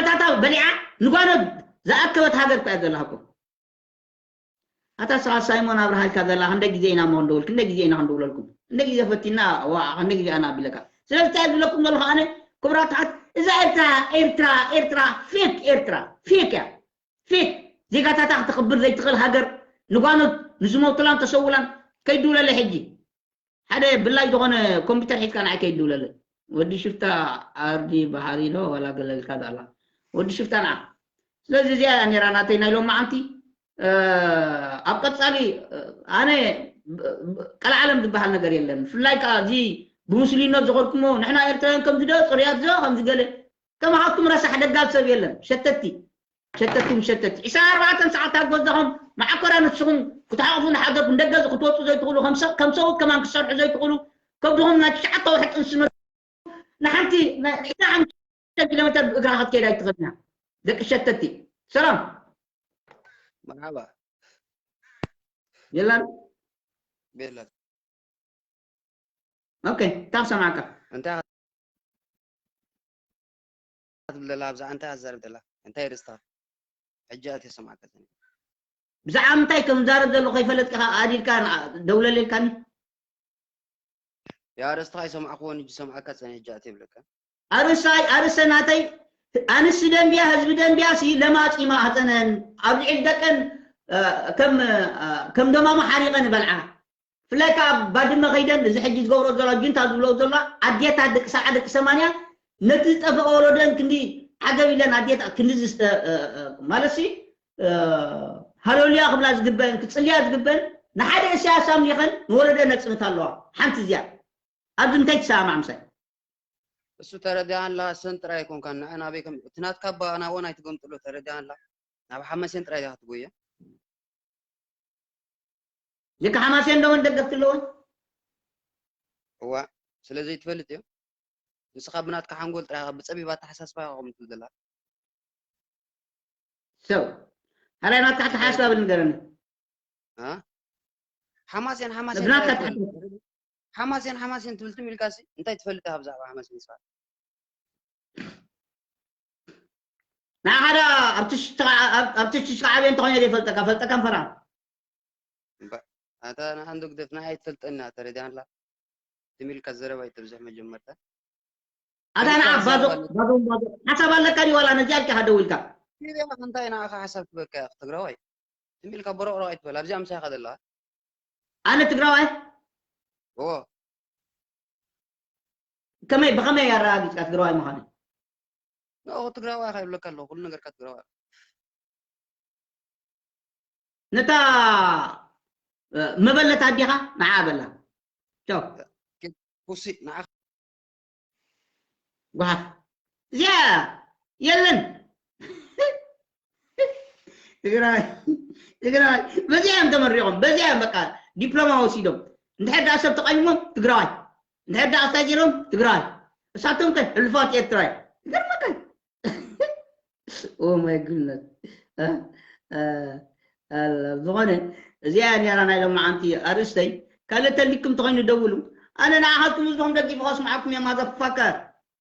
ታታ በሊዓ ንጓኖት ዝኣከበት ሃገር እኮ እያ ዘላ እኮ። ኣታ ስኻ ሳይሞን ኣብርሃ ኢልካ ዘላ ክንደይ ግዜ ኢና እሞ ክንደውል፣ ክንደይ ግዜ ኢና ክንድውለልኩም? ክንደይ ግዜ ፈቲና፣ ዋ፣ ክንደይ ግዜ ኣና ኣቢለካ። ስለዚ እንታይ ዝብለኩም ዘለኹ ኣነ፣ ክቡራት ኣሓት፣ እዛ ኤርትራ፣ ኤርትራ፣ ኤርትራ፣ ፌክ ኤርትራ፣ ፌክ እያ። ፌክ። ዜጋታታ ክተኽብር ዘይትኽእል ሃገር፣ ንጓኖት ንዝሞቱላን ተሰውላን ከይድውለለ ሕጂ። ሓደ ብላይ ዝኾነ ኮምፒውተር ሒዝካ ንዓይ ከይድውለለ። ወዲ ሽፍታ ኣርዲ በሃሪ ዶ ዋላ ገለ ኢልካ ዳላ። ወዲ ሽፍታ ንዓ። ስለዚ እዚኣ እያ ነይራ ናተይ ናይ ሎማዓንቲ። እ፣ ኣብ ቀጻሊ፣ እ፣ ኣነ ብ-፣ ብ-፣ ቀልዓለም ዝበሃል ነገር የለን። ብፍላይ ከኣ እዚ ብሙስሊምነት ዝኸድኩሞ ንሕና ኤርትራውያን ከምዚ ዶ ጽሩያት ዶ ከምዚ ገለ ከማኻትኩም ረሳሕ ደጋል ሰብ የለን። ሸተቲ፣ ሸተቲ፣ ሸተቲ። ዕስራን ኣርባዕተን ሰዓት ኣብ ገዛኹም መዓኮራ ንስኹም ክትሓቑፉ ንሓደኩም ደገ ክትወጹ ዘይትኽእሉ፣ ከም ሰ-፣ ከም ሰብኡት ከማን ክትሰርሑ ዘይትኽእሉ፣ ከብድኹም ናይ ትሽዓተ ወርሒ ጥንሲ ንሓንቲ ናይ ዕስራን ሓሙሽተን ኪሎ ሜተር ብእግራ ክትከይድ ኣይትኽእልን ኢኻ። ደቂ ሸተቲ። ሰላም። መርሓባ። የላን? ቤላ። ኦኬ፣ እንታይ ክሰማዕካ? እንታይ ኢኻ ትብል ዘላ? ብዛዕባ እንታይ ኢኻ ትዛረብ ዘላ? እንታይ ርእስኻ? ሕጂ ኣትየ ሰማዕካ ዘላ። ብዛዕባ ምንታይ ከም ዝዛረብ ዘለኹ ከይፈለጥካ ኢኻ ኣዲልካ ን-፣ ደውለለልካኒ? ያ ኣርእስትኻ ኣይሰማዕኩዎን፣ ሕጂ ሰማዕካ ጸኒሐ፣ ሕጂ ኣትየ እብለካ። ኣርእስታይ፣ ኣርእስተ ናተይ፣ ኣንስቲ ደንብያ፣ ህዝቢ ደንብያ ሲ ለማጺ ማህጸነን ኣብ ልዕሊ ደቀን፣ እ፣ ከም፣ እ፣ ከም ደማሙ ሓሪቐን ይበልዓ። ብፍላይ ከኣ ኣብ ባድመ ከይደን እዚ ሕጂ ዝገብሮ ዘሎ ጁንታ ዝብሎ ዘሎ ኣዴታት ደቂ ሰብዓ ደቂ ሰማንያ ነቲ ዝጠፈቐ ወለደን ክንዲ ዓገብ ኢለን ኣዴታት ክንዲ ዝስተ-፣ እ፣ እ፣ ማለትሲ፣ እ፣ ሃለሉያ ክብላ ዝግበን ክጽልያ ዝግበን ንሓደ እስያስ ኣምሊኸን ንወለደን ነጽንት ኣለዋ። ሓንቲ እዚኣ ኣብዚ እንታይ ትሰማማዕ ምሳይ? እሱ ተረዲኣን ኣለኻ፣ ሰን ጥራይ ኣይኮንካን፣ ንዐን ኣበይ ከም፣ እቲ ናትካ እባ ናብኦን ኣይትገምጥሎ፣ ተረዲኣን ኣለኻ፣ ናብ ሓማሴን ጥራይ ዲኻ ትጎየ? ደቂ ሓማሴን ዶ እውን ደገፍቲ ኣለዎን? እዋ፣ ስለ ዘይትፈልጥ እዮም። ንስኻ ብናትካ ሓንጎል ጥራይ ኢኻ፣ ብጸቢብ ኣተሓሳስባ ኢኻ ከምኡ ትብል ዘለኻ። ሰብ፣ ሓራይ ናትካ ኣተሓሳስባ ብል ንገረኒ። እ? ሓማሴን፣ ሓማሴን ብናትካ ጥራይ ትብል። ኣተሓሳስባ። ሓማሴን፣ ሓማሴን ትብል ትም ኢልካ ሲ፣ እንታይ ትፈልጥ ኢኻ ብዛዕባ ሓማሴን ንስኻ? ንዓኻ ደኣ ኣብቲ ሽትኻ፣ ኣብ-፣ ኣብቲ ሽትኻ ዓብየ እንተኾይነ ዘይፈልጠካ፣ ፈልጠካ እምፈራ። እምበር፣ ኣታ ንሓንቲ ግደፍ፣ ንዓይ ኣይትፈልጠኒ፣ ተረዲኣን ኣላ። ትም ኢልካ ዘረባ ኣይተብዝሕ መጀመርታ። ኣታ ንዓ ባዞ፣ ባዞ፣ ባዞ። ሓሳብ ኣለካ ድዩ ዋላ ነዚኣ ኢልካ ደው ኢልካ? እንታይ ንዓኻ ሓሳብ ክበካ ኢኻ ትግራዋይ? ትም ኢልካ ቦሮቕሮቕ ኣይትበል። ኣብዚኣ ምሳኻ ዘለኻ። ኣነ ትግራዋይ? እዎ። ከመይ፣ ብኸመይ ኣረጋጊጽካ ትግራዋይ ምዃነይ? ንኡ ትግራዋይ ኢኻ ይብለካ ኣለኹ። ኩሉ ነገርካ ትግራዋይ ኢኻ። ነታ፣ እ፣ መበለት ኣዴኻ ንዓ በላ። ቻው። ፑሲ፣ ንዓ። ጓሓፍ። እዚኣ የለን። ትግራይ፣ ትግራይ፣ በዚኣ እዮም ተመሪቖም፣ በዚኣ እዮም በቃ ዲፕሎማ ወሲዶም። እንድሕር ደኣ ሰብ ተቓይሞም ትግራዋይ፣ እንድሕር ደኣ ኣስታጅሮም ትግራዋይ። እሳቶም ከ ሕሉፋት ኤርትራይ። ይገርመካ። ኦ ማይ ጉድነስ። እ፣ እ፣ ኣላ፣ ዝኾነ፣ እዚኣ እያ ነይራ ናይ ሎማዓንቲ ኣርእስተይ። ካልእ ተሊኩም ተኾይኑ ደውሉ። ኣነ ንዓኻትኩም ህዝብኹም ደጊፈ ከስምዓኩም እየ፣ ማዘርፋከር።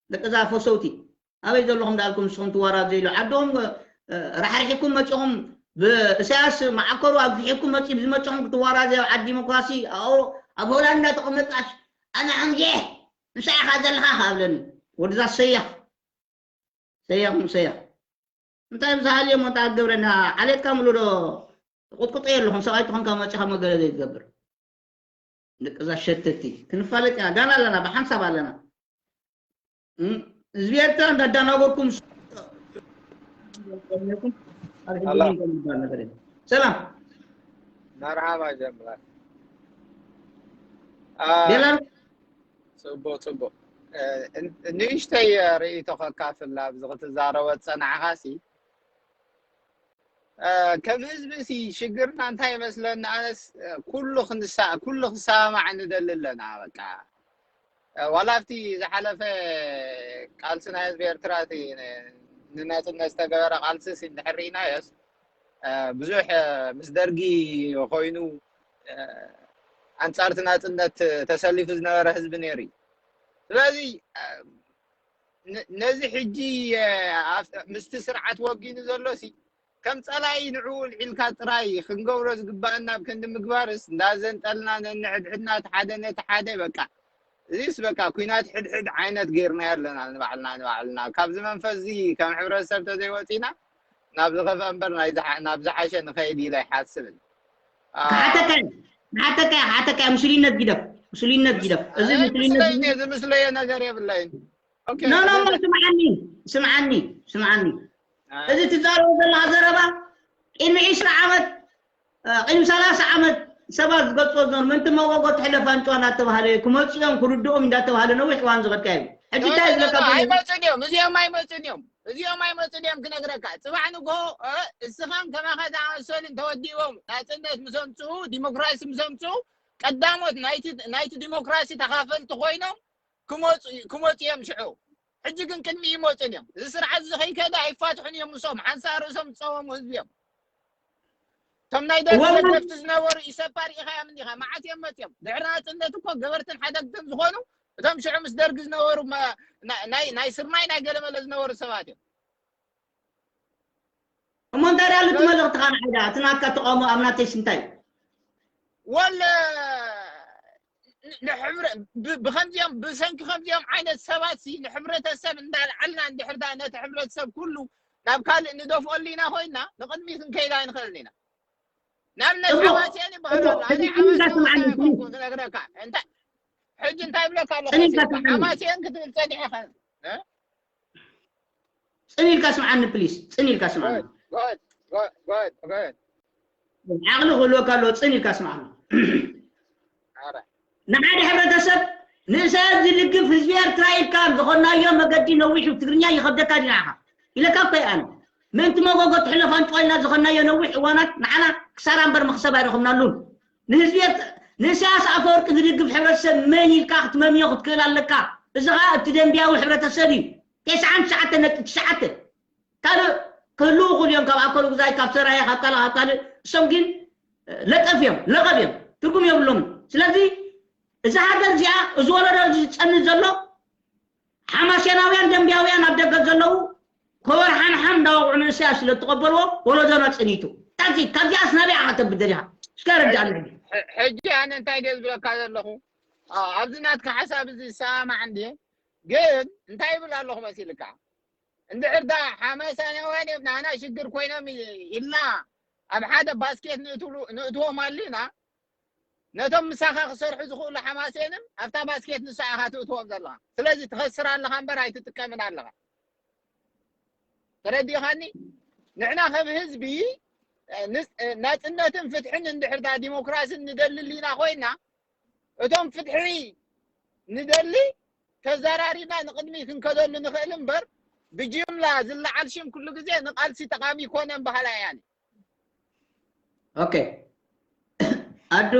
ደቂ እዛ ፈሰውቲ። ኣበይ ዘለኹም ደኣልኩም ንስኹም ትዋራዘዩ ኢሉ። ዓድኹም፣ እ፣ ራሕሪሕኩም መጺኹም፣ ብእሳያስ መዓከሩ ኣብዚሕኩም መጺ-፣ ብዝመጽኹም ክትዋራዘዩ ኣብ ዓዲ ዲሞክራሲ፣ ኣብ፣ ኣብ ሆላንዳ ተቐመጥካስ፣ ኣነ ሕምዜ፣ ምሳኻ ዘለኻ፣ ኣለኒ። ወድዛ ሰያፍ። ሰያፍ ሙሰያ። እንታይ ብዝሃልዮ እሞ እንታይ ክትገብረና? ዓሌትካ ምሉ ዶ ትቕጥቅጦ ኣለኹም? ሰብኣይ ትኾንካ መፂኻ መገለ ዘይትገብር። ደቂ እዛ ሸተቲ። ክንፋለጥ ኢና። ጋና ኣለና፣ ብሓንሳብ ኣለና። እም፣ ህዝቢ ኤርትራ እንዳዳናገርኩም ስ-፣ ኣላ። ሰላም። መርሓባ ጀምላል። አ፣ ቤላ። ጽቡቕ፣ ጽቡቕ። እ፣ ን-፣ ንእሽተይ ርእይቶ ከካፍል ኣብዚ ክትዛረቦ ዝጸናሕካሲ፣ እ፣ ከም ህዝቢ ሲ ሽግርና እንታይ ይመስለኒ ኣነስ፣ እ፣ ኩሉ ክንሳ-፣ ኩሉ ክሰማማዕ ንደሊ ኣለና በቃ። እ፣ ዋላ ኣብቲ ዝሓለፈ ቃልሲ ናይ ህዝቢ ኤርትራ እቲ ን-፣ ንናጽነት ዝተገበረ ቃልሲ ሲ እንድሕር ርኢናዮስ፣ እ፣ ብዙሕ፣ እ፣ ምስ ደርጊ ኮይኑ፣ እ፣ ኣንጻር እቲ ናጽነት ተሰሊፉ ዝነበረ ህዝቢ ነይሩ እዩ። ስለዚ፣ እ፣ ነዚ ሕጂ ምስቲ ስርዓት ወጊኑ ዘሎ ሲ ከም ጸላኢ ንዕኡ ልዒልካ ጥራይ ክንገብሮ ዝግባኣና ኣብ ክንዲ ምግባርስ እንዳዘንጠልና ነንሕድሕድና እቲ ሓደ ነቲ ሓደ በቃ እዚስ በቃ ኩናት ሕድሕድ ዓይነት ገይርናዮ ኣለና ንባዕልና ንባዕልና ካብዚ መንፈስ እዚ ከም ሕብረተሰብ ተዘይወፂና ናብ ዝኸፍአ እምበር ናብ ዝሓሸ ንኸይድ ኢለ ኣይሓስብን። ሓተካ ሓተካ ሓተካ ምስሉይነት ግደፍ ምስሉይነት ግደፍ እዚ ምስሉይነት ዝምስለየ ነገር የብለይን። ኖ ኖ ስምዓኒ ስምዓኒ ስምዓኒ እዚ ትዛረቦ ዘለኻ ዘረባ ቅድሚ ዕስራ ዓመት ቅድሚ ሰላሳ ዓመት ሰባት ዝገልፅዎ ዝነበሩ ምእንቲ መጎጎ ትሕለፍ ኣንጭዋ እንዳተባሃለ ክመፅኦም ክርድኦም እንዳተባሃለ ነዊሕ እዋን ዝኸድካ እዩ ሕጂ እንታይ ዝለካ ኣይመፅን እዮም እዚኦም ኣይመፅን እዮም እዚኦም ኣይመፅን እዮም ክነግረካ ፅባሕ ንጎ እስኻን ከማኻ ዝኣመሰሉ እንተወዲቦም ናፅነት ምስ ኣምፅኡ ዲሞክራሲ ምስ ኣምፅኡ ቀዳሞት ናይቲ ዲሞክራሲ ተኻፈልቲ ኮይኖም ክመፁ እዮም ሽዑ ሕጂ ግን ቅድሚ ይመፁን እዮም እዚ ስርዓት እዚ ከይከደ ኣይፋትሑን እዮም ምሶም ሓንሳ ርእሶም ዝፀወሙ ህዝቢ እዮም እቶም ናይ ደርጊ ደገፍቲ ዝነበሩ ኢሰፓ ርኢኻዮም እንዲኻ መዓት እዮም መፅኦም ድሕሪ ናፅነት እኮ ገበርትን ሓደግትን ዝኾኑ እቶም ሽዑ ምስ ደርጊ ዝነበሩ ናይ ስርናይ ናይ ገለመለ ዝነበሩ ሰባት እዮም እሞ እንታይ ዳኣ ልቲ መልእኽትኻ ንዓይ ዳኣ እቲ ናትካ ተቃውሞ ኣብ ናተይ ስንታይ ወለ ብከምዚኦም ብሰንኪ ከምዚኦም ዓይነት ሰባት ንሕብረተሰብ እንዳልዓልና እንድሕር ዳኣ ነቲ ሕብረተሰብ ኩሉ ናብ ካልእ ንደፍኦ ኣሊና ኮይና ንቅድሚት ክንከይድ ኣይንኽእልን ኢና ንኣብነት ሓማስያን ይበሃል ኣሎ ኣነ ሓማስያን ክነግረካ እንታይ ሕጂ እንታይ ይብለካ ኣለኹ ሓማስያን ክትብል ጸኒሐ ፅን ኢልካ ስምዓኒ ፕሊስ ፅን ኢልካ ስምዓኒ ዓቕሊ ክህልወካ ኣለዎ ፅን ኢልካ ስምዓኒ ንሓደ ሕብረተሰብ ንእሳያስ ዝድግፍ ህዝቢ ኤርትራ ኢልካ ዝኾናዮ መገዲ ነዊሑ ትግርኛ ይኸብደካ ዲናኻ ኢለካ እኮ ኣነ ምእንቲ መጎጎ ትሕለፍ ኣንጭዋ ኢልና ዝኾናዮ ነዊሕ እዋናት ንዓና ክሳራ እምበር መኽሰብ ኣይረኽብናሉን ንህዝቢ ንእሳያስ ኣፈወርቂ ዝድግፍ ሕብረተሰብ መን ኢልካ ክትመምዮ ክትክእል ኣለካ እዚ ኸዓ እቲ ደንብያዊ ሕብረተሰብ እዩ ተስዓን ትሽዓተ ነጥቢ ትሽዓተ ካልእ ክህልው ይኽእሉ እዮም ካብ ኣከሉ ግዛይ ካብ ሰራየ ካብ ካልእ ካብ ካልእ እሶም ግን ለጠፍ እዮም ለቐብ እዮም ትርጉም የብሎም ስለዚ እዛ ሃገር እዚኣ እዚ ወለዶ እዚ ዝፀንት ዘሎ ሓማሴናውያን ደንብያውያን ኣብ ደገ ዘለዉ ከበርሓንሓም እንዳወቕዑ ንእስያስ ስለ እትቐበልዎ ወለዶና ፀኒቱ ካብዚኣስ ናበይ ዓቐተብት ደሊኻ እስከ ረዳእኒ ሕጂ ኣነ እንታይ ድየ ዝብለካ ዘለኹ ኣብዚ ናትካ ሓሳብ እዚ ዝሰማማዕ እንድየ ግን እንታይ ይብል ኣለኹ መሲልካ እንድሕር ዳ ሓማሳናውያን እዮም ናና ሽግር ኮይኖም ኢልና ኣብ ሓደ ባስኬት ንእትዎም ኣሊና ነቶም ምሳኻ ክሰርሑ ዝኽእሉ ሓማሴንም ኣብታ ባስኬት ንሳ ኢኻ ትእትዎም ዘለኻ ስለዚ ትኸስር ኣለኻ እምበር ኣይትጥቀምን ኣለኻ ተረዲኻኒ ንሕና ከም ህዝቢ ናፅነትን ፍትሕን እንድሕር ዳ ዲሞክራሲን ንደሊ ሊና ኮይና እቶም ፍትሒ ንደሊ ተዘራሪብና ንቕድሚ ክንከደሉ ንኽእል እምበር ብጅምላ ዝለዓል ሽም ኩሉ ግዜ ንቃልሲ ጠቓሚ ይኮነን በሃላይ ኣነ ኦኬ ኣዱ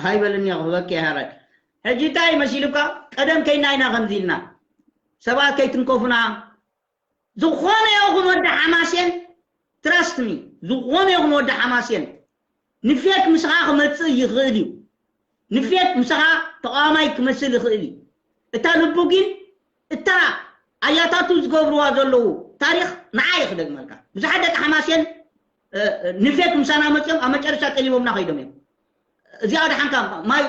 ሃይበልኒ ክህበኪ ሃረድ ሕጂ እንታይ መሲሉካ ቀደም ከይና ኢና ከምዚ ኢልና ሰባት ከይትንከፉና ዝኾነ ይኹን ወዲ ሓማሴን trust me ዝኾነ ይኹን ወዲ ሓማሴን ንፌክ ምሳኻ ክመፅእ ይኽእል እዩ ንፌክ ምሳኻ ተቃዋማይ ክመስል ይኽእል እዩ እታ ልቡ ግን እታ ኣያታቱ ዝገብርዋ ዘለዉ ታሪክ ንዓ እዩ ክደግመልካ ብዙሓት ደቂ ሓማሴን ንፌክ ምሳና መፅኦም ኣብ መጨረሻ ጠሊቦምና ከይዶም እዮም እዚኣ ደሓንካ ማይ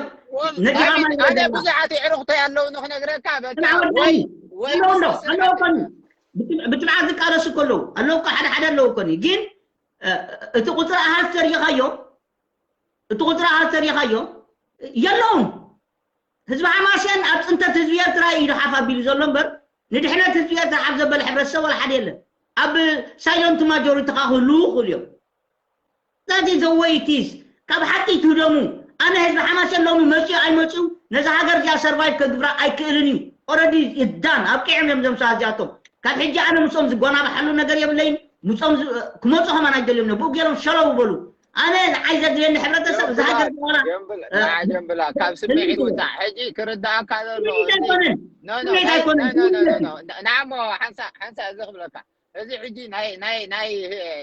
ነዲኻ ማይ ኣነ ብዙሓት የዕሩኽተይ ኣለዉ ንክነግረካ በቃ ወይ ወይ ኣለዉ እንዶ ኣለዉ ኮኒ ብትብዓት ዝቃለሱ ከለዉ ኣለዉ እኮ ሓደ ሓደ ኣለዉ ኮኒ ግን እቲ ቁፅሪ ኣሃዝ ተሪኻዮ እቲ ቁፅሪ ኣሃዝ ተሪኻዮ የለውን ህዝቢ ሓማስያን ኣብ ፅንተት ህዝቢ ኤርትራ እዩ ድሓፍ ኣቢሉ ዘሎ እምበር ንድሕነት ህዝቢ ኤርትራ ሓፍ ዘበለ ሕብረተሰብ ወላ ሓደ የለን ኣብ ሳይለንት ማጆሪቲ ከዓ ክህልዉ ይኽእሉ እዮም That is the way it is ካብ ሓቂ ትህደሙ ኣነ ህዝቢ ሓማሴን ሎሚ መፅኡ ኣይመፅኡ ነዚ ሃገር እዚኣ survive ከግብራ ኣይክእልን እዩ already it's done ኣብቂዖም እዮም ዘም ሰባት እዚኣቶም ካብ ሕጂ ኣነ ምስኦም ዝጎናባሓሉ ነገር የብለይን ምስኦም ክመፁ ከማን ኣይደልዮም ብኡ ገይሮም ሸለው በሉ ኣነ ንዓይ ዘድልየኒ ሕብረተሰብ እዚ ሃገር ዝኮና ጀንብላ ካብ ስምዒት ውፃእ ሕጂ ክርዳእካ ዘሎ ኣይኮነን ናሞ ሓንሳ ሓንሳ እዚ ክብለካ እዚ ሕጂ ናይ ናይ ናይ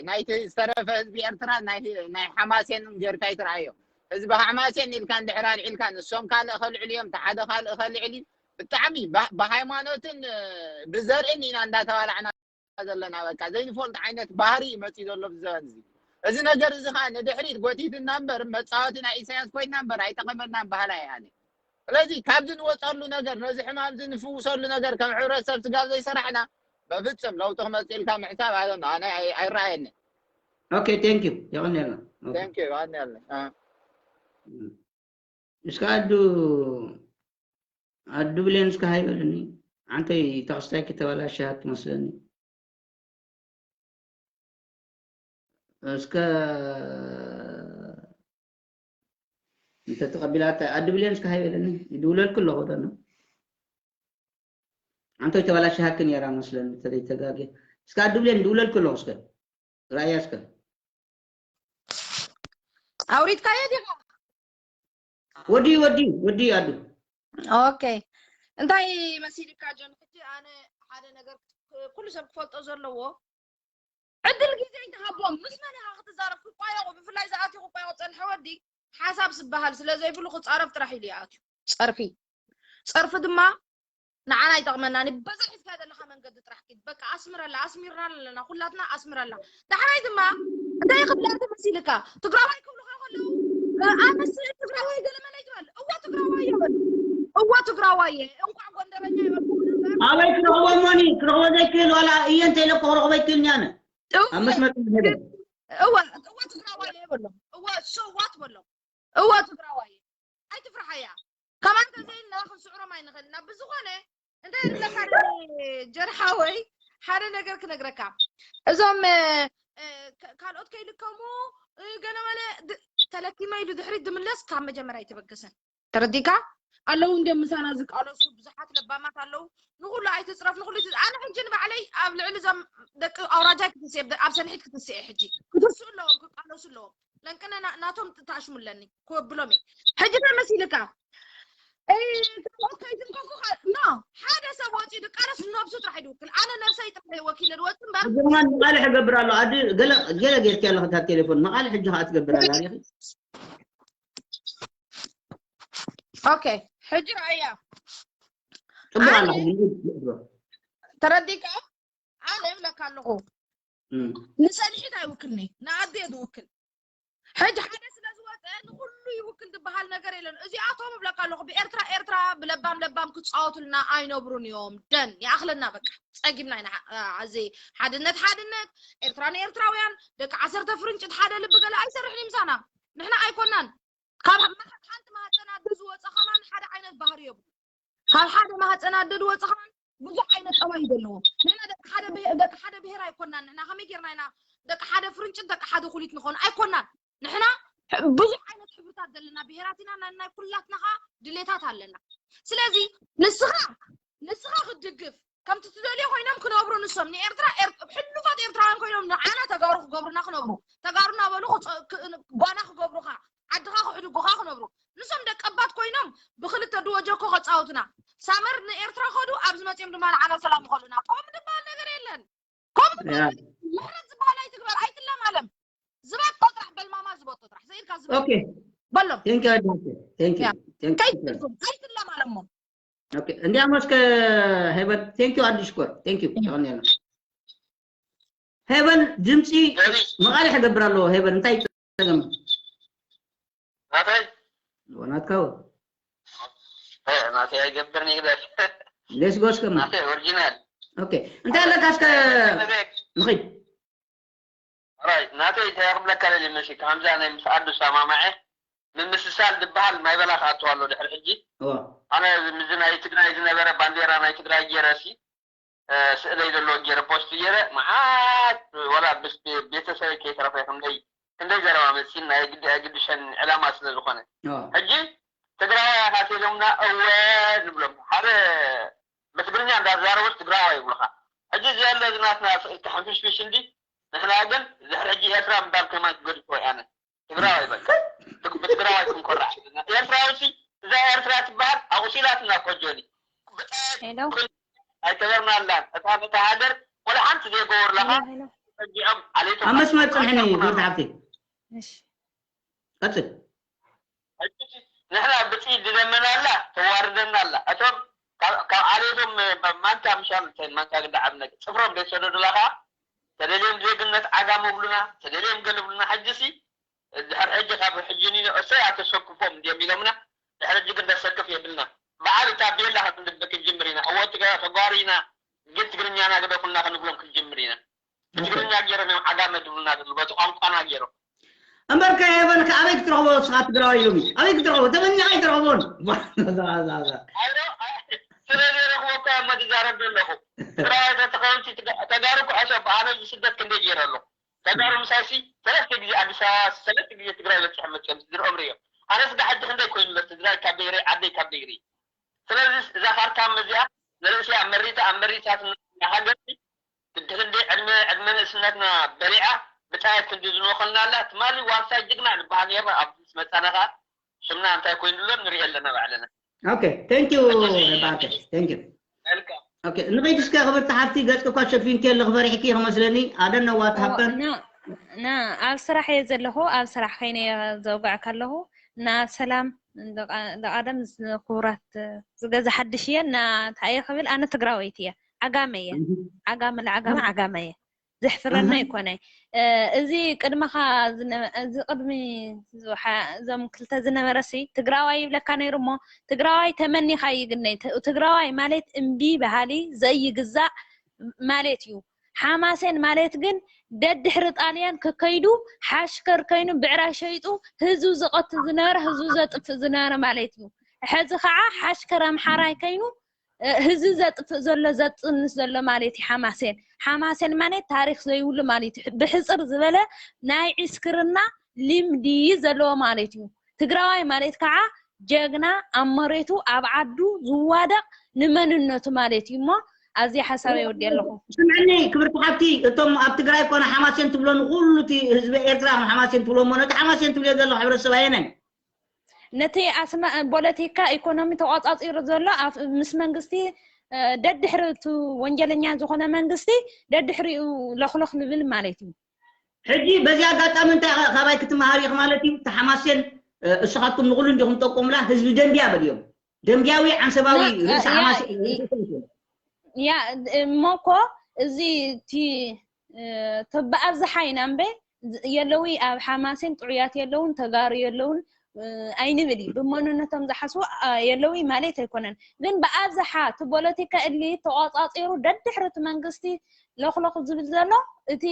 ናይቲ ዝተረፈ ህዝቢ ኤርትራ ናይ ናይ ሓማሴን ጌርካ ይትረኣዮ ህዝቢ ሓማሴን ኢልካ እንድሕር ኣልዒልካ ንሶም ካልእ ከልዕሉ እዮም ሓደ ካልእ ከልዕል እዩ ብጣዕሚ ብሃይማኖትን ብዘርእን ኢና እንዳተባላዕና ዘለና። በቃ ዘይንፈልጥ ዓይነት ባህሪ እዩ መፅኡ ዘሎ ኣብዚ ዘበን እዚ። እዚ ነገር እዚ ከዓ ንድሕሪት ጎቲትና እምበር መፃወቲ ናይ ኢሳያስ ኮይና እምበር ኣይጠቐመናን በሃላይ እየ ኣነ። ስለዚ ካብዚ ንወፀሉ ነገር፣ ነዚ ሕማም እዚ ንፍውሰሉ ነገር ከም ሕብረተሰብ ስጋብ ዘይሰራሕና በፍፅም ለውጢ ክመፅእ ኢልካ ምሕሳብ ኣነ ኣይረኣየኒ። Okay, thank you. የቐንየልና። Thank you። ኣነ ያለ እስከ ኣዱ ኣዱ ብሌን እስከ ሃይበልኒ። ኣንተይ ተኽስታይ ክተበላሽሃት ትመስለኒ። እስከ እንተ ተቐቢላታ ኣዱ ብሌን እስከ ሃይበልኒ። ይድውለልኩ ኣለኹ ደና። ኣንተይ ተበላሽሃክ ነይራ መስለኒ ተዘይተጋግየ። እስከ ኣዱ ብሌን ይድውለልኩ ኣለኹ እስከ። ራእያ እስከ ኣውሪድካዮ ዲኻ? ወዲ ወዲ ወዲ ኣዱ ኦኬ። እንታይ መሲልካ ጆን? ሕጂ ኣነ ሓደ ነገር ኩሉ ሰብ ክፈልጦ ዘለዎ ዕድል ግዜ ይትሃቦም። ምስ መን ኢኻ ክትዛረብ? ክቋየቑ፣ ብፍላይ ዝኣትዩ ክቋየቑ ዝጸንሐ ወዲ ሓሳብ ዝበሃል ስለ ዘይብሉ ክጻረፍ ጥራሕ ኢሉ ይኣትዩ። ጸርፊ ጸርፊ ድማ ንዓና ኣይጠቕመናን። በዛ ሒዝካ ዘለኻ መንገዲ ጥራሕ ኪድ። በቃ ኣስምረላ፣ ኣስሚርና ኣለና፣ ኩላትና ኣስምረላ። ዳሕራይ ድማ እንታይ ክብላ ተመሲልካ? ትግራዋይ ክብሉኻ ከለዉ ኣነስ ትግራዋይ ገለመለ ይትበል። እወ ትግራዋይ ይበል። እወ ትግራዋይ እንኳዕ ጎንደረኛ ይበልኩ ነበር። ኣበይ ክረኽቦ ሞኒ ክረኽቦ ዘይክእል ዋላ እየ እንተ ኢለ ክረኽቦ ይክእልኒ ኣነ ኣብ መስመር ሄደ እወ እወ ትግራዋይ ይበሎ። እወ ሰዋት በሎ። እወ ትግራዋይ ኣይትፍርሓያ። ከማን ተዘይልና ክንስዕሮም ኣይንኽእል ኢና። ብዝኾነ እንታይ ይብለካ ደሊ ጀርሓወይ ሓደ ነገር ክነግረካ። እዞም እ፣ እ፣ ከ- ካልኦት ከይልከሙ እ፣ ገለ መለ ድ- ተለኪመ ኢሉ ድሕሪት ዝምለስ ካብ መጀመርያ ኣይተበገሰን። ተረዲካ ኣለዉ እንደ ምሳና ዝቃለሱ ብዙሓት ለባማት ኣለዉ። ንኹሉ ኣይትፅረፍ ንኹሉ ኣይትፅ- ኣነ ሕጂ ንባዕለይ ኣብ ልዕሊ እዞም ደቂ ኣውራጃይ ክትስእ ኣብ ሰንሒት ክትስእ ሕጂ ክትስኡ ኣለዎም ክቃለሱ ኣለዎም። ለንቅነ ናቶም ተኣሽሙለኒ ክወብሎም እየ። ሕጂ እንታይ መሲልካ ካልኦት ከይትንከኩ ኖ ሓደ ሰብ ወፂኡ ድቃለስ ነብሱ ጥራሕ ይድውክል። ኣነ ነብሰይ ጥራሕ ወኪለ ድወፅ እምበር ጀማን መቃልሕ እገብር ኣሎ ኣዲ ገለ ገለ ጌርኪ ኣለኺ እታ ቴሌፎን መቃልሕ ሕጂ ከዓ ትገብር ኣላ ሪኺ ኦኬ ሕጂ ረኣያ ፅቡቅ ኣላ ተረዲካ ኣነ እብለካ ኣለኹ ንሰንሒት ኣይውክልኒ ንኣደ እየ ዝውክል ሕጂ ሓደ ስለ ዝወፀ ንኩሉ ይውክል ዝበሃል ነገር የለን እዚኣቶም እብለካ ኣለኹ ብኤርትራ ኤርትራ ብለባም ለባም ክፃወቱልና ኣይነብሩን እዮም ደን ይኣኽለና በቃ ፀጊብና ኢና እዚ ሓድነት ሓድነት ኤርትራ ንኤርትራውያን ደቂ ዓሰርተ ፍርንጭት ሓደ ልቢ ገለ ኣይሰርሕን እዩ ምሳና ንሕና ኣይኮናን ካብ ሓንቲ ማህፀን ኣደ ዝወፀ ከማን ሓደ ዓይነት ባህሪ የብሉ ካብ ሓደ ማህፀን ኣደ ዝወፀ ከማን ብዙሕ ዓይነት ጠባይ እዩ ዘለዎ ንሕና ደቂ ሓደ ብሄር ኣይኮናን ንሕና ከመይ ጌርና ኢና ደቂ ሓደ ፍርንጭት ደቂ ሓደ ኩሊት ንኾን ኣይኮናን ንሕና ብዙሕ ዓይነት ሕብርታት ዘለና ብሄራት ኢና ናይ ኩላትና ከዓ ድሌታት ኣለና ስለዚ ንስኻ ንስኻ ክትድግፍ ከምቲ ትደልዮ ኮይኖም ክነብሩ ንሶም ንኤርትራ ሕሉፋት ኤርትራውያን ኮይኖም ንዓና ተጋሩ ክገብሩና ክነብሩ ተጋሩ እናበሉ ጓና ክገብሩኻ ዓድኻ ክሕድጉኻ ክነብሩ ንሶም ደቀባት ኮይኖም ብክልተ ድወ ጀኮ ከፃወቱና ሳመር ንኤርትራ ከዱ ኣብዚ መፅኦም ድማ ንዓና ሰላም ይኸሉና ከምኡ ዝበሃል ነገር የለን ከምኡ ዝበሃል ምሕረት ዝበሃል ኣይትግበር ኣይትለማለም ዝበጦ ጥራሕ በልማማ ዝበጦ ጥራሕ ዘኢልካ ዝበጦ በሎም ከይትለማለሞ እንዲያም እስከ ሄበን ቴንኪዩ ኣዲስ ኮር ቴንኪዩ ተቀኒያለሁ ሄበን ድምፂ መቃልሕ እገብር ኣለዎ ሄበን እንታይ ይጠቀም ናተይ ናትካ ወ ናተይ ኣይገብርን ይግደል ሌስ ጎስ ከማ ናተይ ኦሪጂናል ኦኬ እንታይ ኣለካ እስከ ንኺድ ራይ ናተይ እንታይ ክብለካ ደሊ መሲ ከምዛ ናይ ምስ ኣዱ ሰማማዐ ምምስሳል ዝበሃል ማይ በላ ክኣትዋ ኣሎ ድሕሪ ሕጂ ኣነ ምዚ ናይ ትግራይ ዝነበረ ባንዴራ ናይ ትግራይ ገይረ ሲ ስእለይ ዘለዎ ገይረ ፖስት ገይረ መዓት ወላ ምስ ቤተሰበይ ከይተረፈ ክንደይ ክንደይ ዘረባ መፂን ናይ ግዲ ኣይግድሸን ዕላማ ስለ ዝኾነ ሕጂ ትግራዋይ ኣኻቲሎምና እወ ንብሎም ሓደ ብትግርኛ እንዳዛረቡ ትግራዋይ ይብሉኻ ሕጂ እዚ ያለ ዝናትና ስእልቲ ሕንፍሽፍሽ እንዲ ንሕና ግን ድሕሪ ሕጂ ኤርትራ ምባል ከማን ክገድፎ ኣነ ትግራዋይ በቃ ብትግራዋይ ክንኮራዕ ኣለና። ኤርትራዊ ሲ እዛ ኤርትራ ትበሃል ኣቑሲላትና ኮጆኒ ሄሎ ኣይከበርናላን። እታ ነታ ሃገር ወላ ሓንቲ ዘይገበርላኻ ጸጊዖም ዓሌቶም ኣብ መስመር ጽንሕኒ ጎርድ ሓብቲ እሺ ቀጽል ንሕና ብጥይት ድደመና ኣላ ተዋርደና ኣላ እቶም ካብ ዓሌቶም ማንታ ምሻል ማንታ ግዳ ዓብ ነገር ጽፍሮም ዘይሰደዱላ ከዓ ተደልዮም ዜግነት ዓጋመ ብሉና፣ ተደልዮም ገለ ብሉና። ሕጂ ሲ ድሕር ሕጂ ካብ ሕጂ ኒ እሰይ ኣተሰክፎም እንዲዮም ኢሎምና። ድሕር ሕጂ ግን ደሰክፍ የብልና። በዓል እታ ቤላ ክንድበ ክንጅምር ኢና። እወ ትግራ ተጓሩ ኢና፣ ግን ትግርኛና ግደፉልና ክንብሎም ክንጅምር ኢና። ብትግርኛ ገይሮም እዮም ዓጋመ ድብሉና ዘለዉ፣ በቲ ቋንቋና ገይሮም። እምበርከ ሄቨን ከ ኣበይ ክትረኽቦ ንስኻ ትግራዋይ ሎሚ? ኣበይ ክትረኽቦ? ተመኒኻ ኣይትረኽቦን። ዛ፣ ዛ፣ ዛ። ኣይሮ፣ ስለ ዘይረኽቦ እኮ እሞ ዝዛረብ ዘለኹ። ትግራይ ተተኸውንቲ ትጋ-፣ ተጋሩ እኮ ሕሰብ፣ ኣነ እዚ ስደት ክንደይ ገይረ ኣለኹ። ተጋሩ ምሳይሲ ሰለስተ ግዜ ኣዲስ ኣበባ፣ ሰለስተ ግዜ ትግራይ በፂሖም መፅኦም ዝርኦም ርእዮም። ኣነስ ዳ ሕጂ ክንደይ ኮይኑ ኣሎ ትግራይ ካብ ደይረይ፣ ዓደይ ካብ ደይረይ። ስለዚ እዛ ካርታ እዚኣ ንርእስያ መሪታ ኣብ መሪታት ሃገር ክንደይ ዕድመ፣ ዕድመ ንእስነትና በሊዓ ብጣየት ክንዲ ዝንወኸልና ኣላ። ትማሊ ዋርሳይ ጅግና ንበሃል ነርና፣ ኣብ ምስ መጻና ከኣ ሽምና እንታይ ኮይኑ ኣሎ ንርኢ ኣለና ባዕልና። ኦኬ፣ thank you ባርከ፣ thank you። Welcome። ኦኬ፣ ንኸይድ እስከ ክብርቲ ሓፍቲ ገጽ እኳ ሸፊንኪ ኣለኺ ፈሪሕኪ ክመስለኒ። I don't know what happened። ና፣ ና፣ ኣብ ስራሕ እየ ዘለኹ፣ ኣብ ስራሕ ከይነ እየ ዘውግዐካ ኣለኹ። እና ሰላም፣ ደቃ-፣ ደቃደም ዝ-፣ ክቡራት፣ ዝገዛ ሓድሽ እየ፣ እና እንታይ እየ ክብል፣ ኣነ ትግራወይቲ እየ፣ ዓጋመ እየ። እህ። ዓጋመ ለዓጋመ እህ። ዓጋመ እየ። ዘሕፍረና እህ። ኣይኮነ። እ፣ እዚ ቅድመኻ ዝነ-፣ እዚ ቅድሚ ዝሓ-፣ እዞም ክልተ ዝነበረ ሲ ትግራዋይ ይብለካ ነይሩ እሞ፣ ትግራዋይ ተመኒኻ ይግነይ። ት-፣ ትግራዋይ ማለት እምቢ በሃሊ፣ ዘይግዛእ ማለት እዩ። ሓማሴን ማለት ግን ደድሕሪ ጣልያን ከከይዱ ሓሽከር ከይኑ ብዕራይ ሸይጡ ህዝቡ ዝቐትል ዝነበረ፣ ህዝቡ ዘጥፍእ ዝነበረ ማለት እዩ። ሕዚ ከዓ ሓሽከር ኣምሓራይ ከይኑ፣ እ፣ ህዝቢ ዘጥፍእ ዘሎ፣ ዘጥንስ ዘሎ ማለት እዩ ሓማሴን። ሓማሴን ማለት ታሪኽ ዘይብሉ ማለት እዩ። ብሕጽር ዝበለ ናይ ዕስክርና ልምዲ ዘለዎ ማለት እዩ። ትግራዋይ ማለት ከዓ ጀግና፣ ኣብ መሬቱ፣ ኣብ ዓዱ ዝዋደቕ ንመንነቱ ማለት እዩ። እሞ ኣዝየ ሓሳብ የወዲ ኣለኹ። ስምዕኒ ክብርቲ ሓብቲ፣ እቶም ኣብ ትግራይ ኮነ ሓማሴን ትብሎ ንኩሉ እቲ ህዝቢ ኤርትራ ከም ሓማሴን ትብሎ እሞ ነቲ ሓማሴን ትብልዮ ዘለኹ ሕብረተሰብ ኣየናይ? ነቲ ኣስመ-፣ ፖለቲካ፣ ኢኮኖሚ ተቋጻጺሩ ዘሎ ኣብ፣ ምስ መንግስቲ፣ እ፣ ደድሕሪ እቲ ወንጀለኛ ዝኾነ መንግስቲ ደድሕሪኡ ለኽለኽ ልብል ማለት እዩ። ሕጂ በዚ ኣጋጣሚ እንታይ ኸ-፣ ካባይ ክትመሃር ኢኺ ማለት እዩ? እቲ ሓማሴን፣ እ፣ እስኻትኩም ንኹሉ እንዲኹም ትጠቁሙላ፣ ህዝቢ ደንቢያ በልዮም። ደንቢያዊ ዓንሰባዊ ና-፣ ርእሲ ያ፣ ሓማሴን ይ-፣ ርእሲ ርእሲ። ያ፣ እሞ እኮ እዚ እቲ፣ እ፣ ተ-፣ ብኣብዝሓ ኢና እምበ፣ ዝ-፣ የለዊ ኣብ ሓማሴን ጥዑያት የለውን፣ ተጋሩ የለውን፣ እ፣ ኣይንብል እዩ። ብመንነቶም ዝሓስቡ፣ እ፣ የለዊ ማለት ኣይኮነን። ግን ብኣብዝሓ እቲ ፖለቲካ እሊ ተቋጻጺሩ ደድሕሪ እቲ መንግስቲ ለኽለኽ ዝብል ዘሎ፣ እቲ